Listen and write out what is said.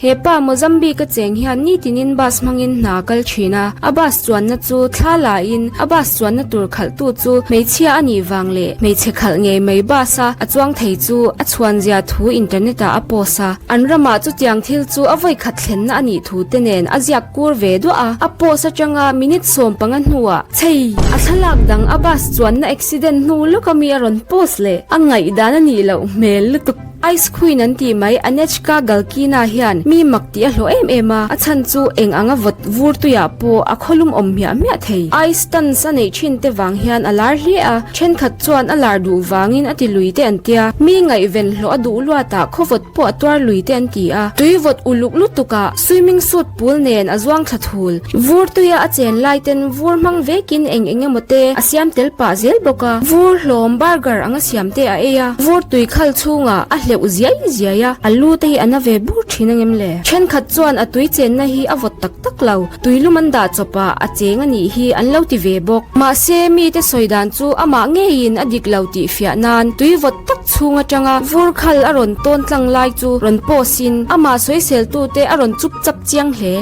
He pa Mozambique a cheng hian nitinin bus hmangin hna a kal thin a, a bus chuanna chu thla la in a bus chuanna tur khalhtu chu hmeichhia a nih vang leh hmeichhe khalh ngei mai bus a a chuang thei chu a chhuan zia thu internet ah a post a. An ramah chutiang thil chu a vawi khat thlenna a nih thu te nen a ziak kur ve duah a, a post atanga minute 15 hnuah chei a thlalak dang a bus chuanna accident hnu lawk ami a rawn post leh a ngaihdan a nih loh hmel lutuk. Ice Queen an tih mai Anechka Galkina hian mi mak tih a hlawh em em a, a chhan chu eng anga vawt vur tuiah pawh a khawlum awm hmiah hmiah thei. Ice stunts a neih thin te vang hian a lar hle a, thenkhat chuan a lar duh vangin a ti lui te an tia, mi ngaihven hlawh a duh luatah khawvawt pawh a tuar lui te an ti a, tui vawt uluk lutukah swimming suit pul nen a zuang thla thul. Vur tuia a chen lai ten vur hmang vekin eng eng emaw te a siam tel pah zel bawk a, vur hlawm burger anga siam te a ei a, vur tui khal chhungah a hleuh ziai ziai a, a lu te hi a na ve bur thin angem le? Thenkhat chuan a tui chenna hi a vawt tak tak lo, tui lum an dah chawp a, a cheng a nih hi an lo ti ve bawk. Mahse, mite sawi dan chu amah ngeiin a dik lo tih fiah nan tui vawt tak chhung atanga vur khal a rawn tawn tlang lai chu rawn post in amah sawiseltute a rawn chup chap chiang hle.